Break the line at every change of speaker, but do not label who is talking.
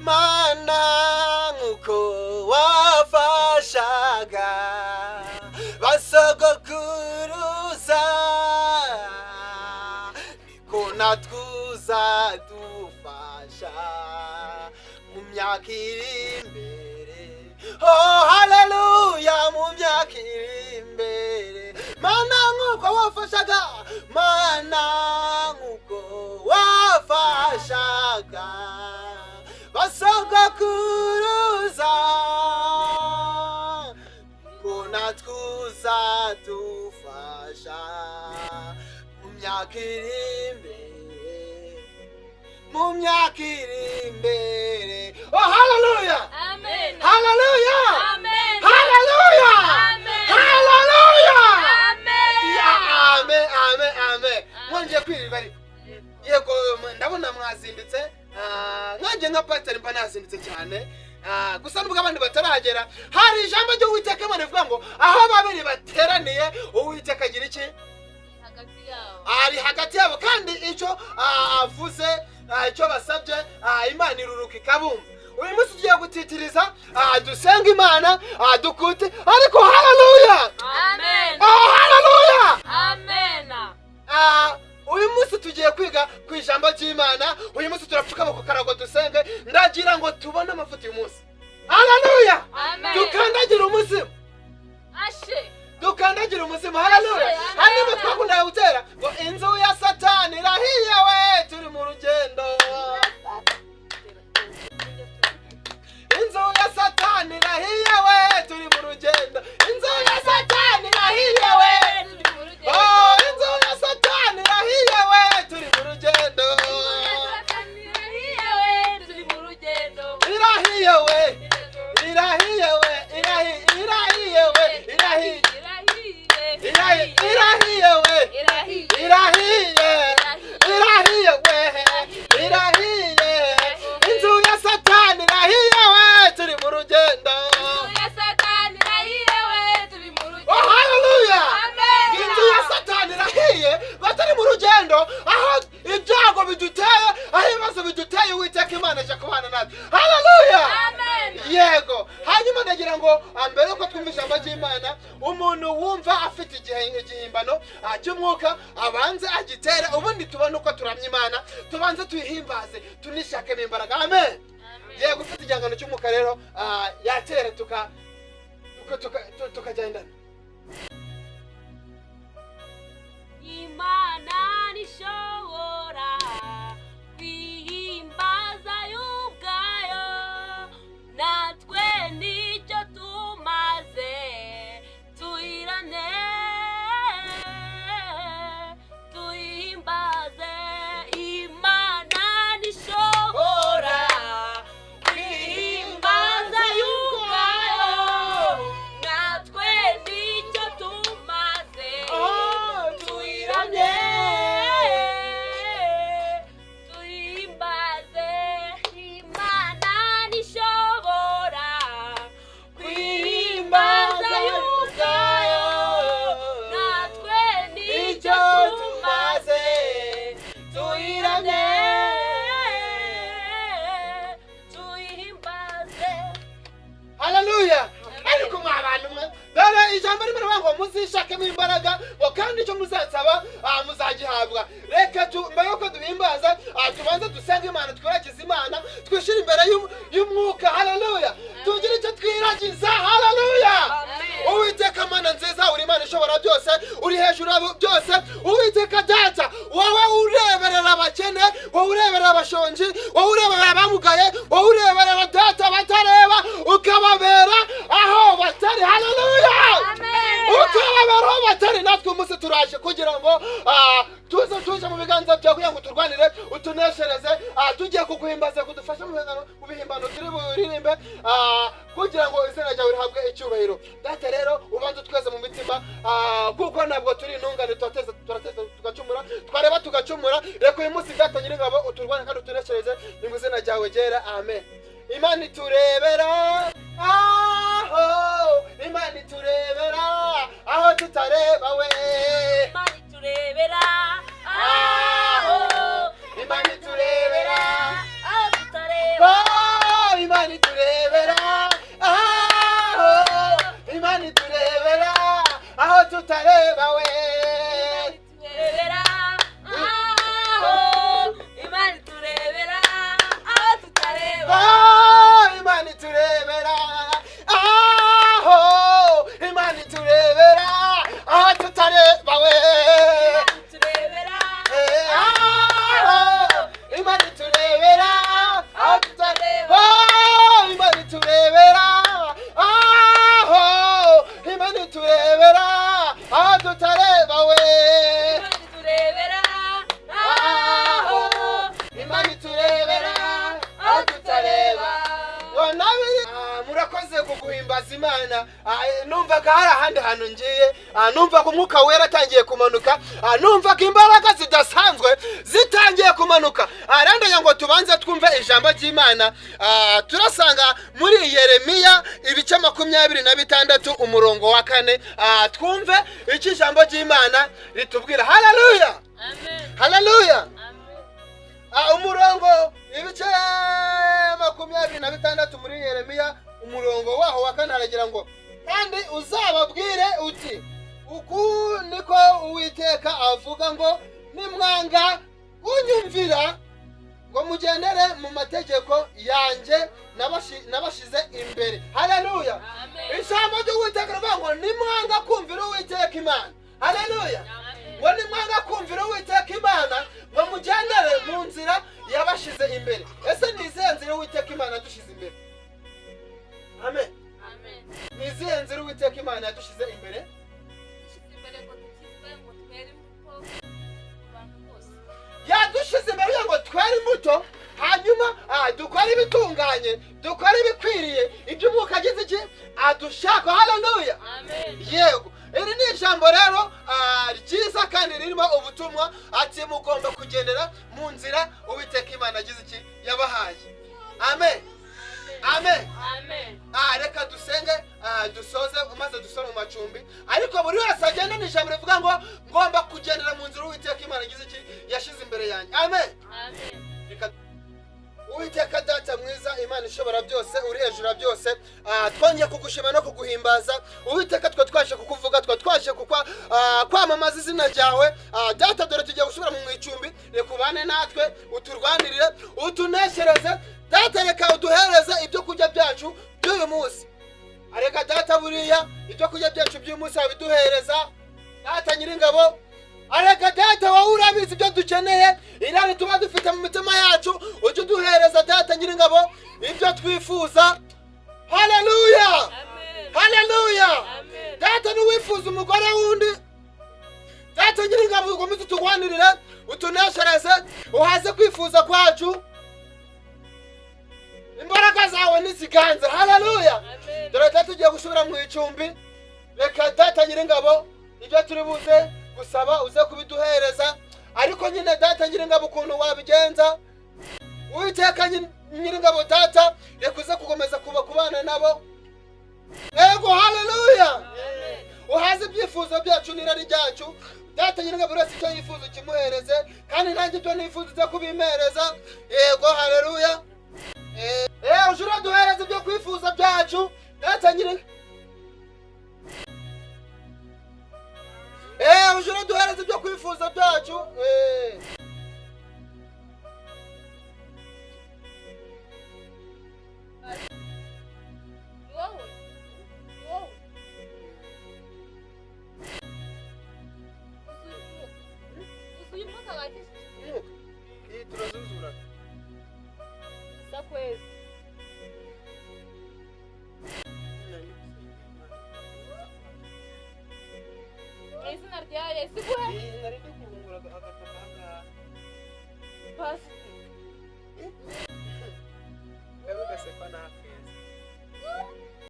Mana, nk'uko wafashaga basogokuruza, niko natwe uzadufasha mu myaka iri imbere. Oh, haleluya! Mu myaka iri imbere. Mana, nk'uko wafashaga, Mana, nk'uko wafashaga basogokuruza, ko natwe uzadufasha mu myaka iri imbere, mu myaka iri imbere. Oh, haleluya!
Amen.
Haleluya!
Amen.
Haleluya!
Amen.
Haleluya!
Amen.
Amen, amen, amen. Mwongeye kwirirwa. Ariko yego, ndabona mwazindutse. Nkanjye nka pasiteri mba nazindutse cyane. Gusa nubwo abandi bataragera, hari ijambo ry'Uwiteka Imana rivuga ngo aho babiri bateraniye, Uwiteka agira iki?
Hagati yabo.
Ari hagati yabo. Kandi icyo avuze, icyo basabye, Imana iruruka ikabumva. Uyu munsi tugiye gutitiriza, dusenga Imana, dukute. Ariko haleluya!
Amen.
Oh, haleluya!
Amen.
Uyu munsi tugiye kwiga ku ijambo ry'Imana. Uyu munsi turapfukama ku karago dusenge. Ndagira ngo tubone amavuta uyu munsi. Haleluya!
Amen.
Dukandagire umuzimu.
Ashe.
Dukandagire umuzimu. Haleluya!
Amen.
Hanyuma twakundaga gutera ngo inzu ya Satani irahiye we, turi mu rugendo. Inzu ya Satani irahiye we, turi mu rugendo. Inzu ya Satani irahiye we.
Turi mu rugendo.
Oh, inzu ya Satani irahiye we, turi mu rugendo.
Turi mu rugendo.
Irahiye we, irahiye we, irahiye, irahiye we, irahiye.
Irahiye.
Irahiye, irahiye we.
Irahiye.
Irahiye, irahiye we, irahiye. Inzu ya Satani irahiye we, turi mu rugendo.
Inzu ya Satani irahiye we, turi mu rugendo.
Oh, haleluya!
Amen.
Inzu ya Satani irahiye, batari mu rugendo. Aho ibyago biduteye, aho ibibazo biduteye, Uwiteka Imana aje kubana natwe. Haleluya!
Amen.
Yego. Hanyuma ndagira ngo mbere yuko twumva ijambo ry'Imana, umuntu wumva afite igihe igihimbano cy'umwuka abanze agitere, ubundi tubone uko turamya Imana, tubanze tuyihimbaze, tunishakemo imbaraga. Amen. Yego, ufite igihangano cy'umwuka rero yatere tukagendana.
Imana nishobora kwihimbaza y'ubwayo, natwe nicyo tumaze, tuyirane, tuyihimbaze. Imana nishobora kwihimbaza y'ubwayo, natwe nicyo tumaze, tuyiramye, tuyimbaze. Imana nishobora kwihimbaza y'ubwayo, natwe nicyo
nicyo
tumaze,
tumaze, tuyiramye,
tuyihimbaze.
Haleluya! Ariko mwa bantu mwe, dore ijambo rimwe rivuga ngo muzishakemo imbaraga, ngo kandi icyo muzansaba muzagihabwa. Reka tu mbere yuko duhimbaza, tubanze dusenge Imana, twiragize Imana, twishyire imbere y'umwuka. Haleluya! Tugire icyo twiragiza. Haleluya!
Amen.
Uwiteka Mana nziza, uri Imana ishobora byose, uri hejuru ya byose. Uwiteka Data, wowe ureberera abakene, wowe ureberera abashonji, wowe ureberera abamugaye, wowe ureberera Data abatareba, ukababera aho batari. Haleluya!
Amen.
Ukababera aho batari. Natwe umunsi turaje kugira ngo tuze tuje mu biganza byawe kugira ngo turwanire, utuneshereze. Tugiye kuguhimbaza, kudufasha mu bihimbano turi buririmbe, kugira ngo izina ryawe rihabwe icyubahiro. Data rero, ubanze utweze mu mitima, kuko ntabwo turi intungane. Turateza, turateza tugacumura, twareba tugacumura. Reka uyu munsi, Data Nyiringabo, uturwane kandi utuneshereze. Ni mu izina ryawe ryera, amen. Imana iturebera aho, Imana iturebera aho tutareba we.
Imana iturebera aho.
Imana iturebera
aho tutareba.
Oh! tutareba we.
Imana iturebera aho, Imana iturebera aho tutareba.
Ah, Imana iturebera aho, Imana iturebera aho tutareba we.
Imana iturebera
Aho, Imana iturebera aho tutareba. Oh, Imana iturebera aho, Imana iturebera aho tutareba we.
Imana iturebera aho,
Imana iturebera aho tutareba. Ngo nabiri murakoze kuguhimbaza Imana. Numvaga hari ahandi hantu ngiye, numvaga umwuka wera atangiye kumanuka, numvaga imbaraga zidasanzwe zitangiye kumanuka. Rero ngo tubanze twumve ijambo ry'Imana. Turasanga muri Yeremiya ibice 26 umurongo wa 4. Twumve icyo ijambo ry'Imana ritubwira. Haleluya,
Amen.
haleluya.
Amen.
Umurongo ibice 26 muri Yeremiya umurongo waho wa 4 aragira ngo kandi uzababwire uti uku niko Uwiteka avuga ngo nimwanga kunyumvira ngo mugendere mu mategeko yanjye nabashize imbere. Haleluya.
Amen.
Ijambo ry'Uwiteka rivuga ngo nimwanga kumvira Uwiteka Imana. Haleluya.
Amen.
Ngo nimwanga kumvira Uwiteka Imana ngo mugendere mu nzira yabashize imbere. Ese ni izihe nzira Uwiteka Imana yadushize imbere? Amen.
Amen.
Ni izihe nzira Uwiteka Imana yadushize imbere?
Dushyize imbere ngo dukizwe, ngo twere imbuto ku bantu bose.
Yadushize imbere kugira ngo twere imbuto, hanyuma dukore ibitunganye, dukore ibikwiriye, ibyo umwuka agize iki adushaka. Haleluya.
Amen.
Yego, iri ni ijambo rero ryiza kandi ririmo ubutumwa, ati mugomba kugendera mu nzira Uwiteka Imana agize iki yabahaye. Amen. Amen.
Amen.
Reka dusenge, dusoze maze dusome mu macumbi, ariko buri wese agende n'ijambo rivuga ngo ngomba kugendera mu nzira Uwiteka Imana agize iki yashize imbere yanjye. Amen.
Amen.
Reka Uwiteka Data mwiza, Imana ishobora byose, uri hejuru ya byose, twongeye kugushima no kuguhimbaza. Uwiteka twe twaje kukuvuga, twe twaje kwamamaza izina ryawe. Data dore tugiye gusubira mu icumbi, reka ubane natwe, uturwanirire, utuneshereze. Data reka uduhereze ibyo kurya byacu by'uyu munsi. Reka Data buriya ibyo kurya byacu by'uyu munsi abiduhereza. Data nyiringabo, areka Data wowe urabizi ibyo dukeneye, irari tuba dufite mu mitima yacu, ujye uduhereza Data nyiringabo ibyo twifuza. Haleluya.
Amen.
Haleluya.
Amen.
Data niwifuza umugore wundi, Data nyiringabo ukomeze uturwanirire, utuneshereze, uhaze kwifuza kwacu. Imbaraga zawe niziganze. Haleluya.
Amen.
Dore Data tugiye gusubira mu icumbi, reka Data nyiringabo ibyo turi buze gusaba uze kubiduhereza. Ariko nyine Data nyiringabo ukuntu wabigenza, Uwiteka nyiringabo Data reka uze gukomeza kuba kubana nabo. Ego, haleluya.
Amen.
Uhaze ibyifuzo byacu n'irari ryacu. Data nyiringabo buri wese icyo yifuza ukimuhereze, kandi nanjye ibyo nifuza uze kubimpereza. Yego, haleluya. Uje uraduhereza ibyo kwifuza byacu Data nyiringabo. Uje uraduhereza ibyo kwifuza byacu.
Ni wowe. Ni wowe. Uzuye umwuka wakijije.
Umwuka. Iyi turazuzura.
Sakwezi. Mu izina rya Yesu guhe.
Nari ndi guhungura agataka ahangaha.
Pasiteri.
Kabe gasekwa natwe.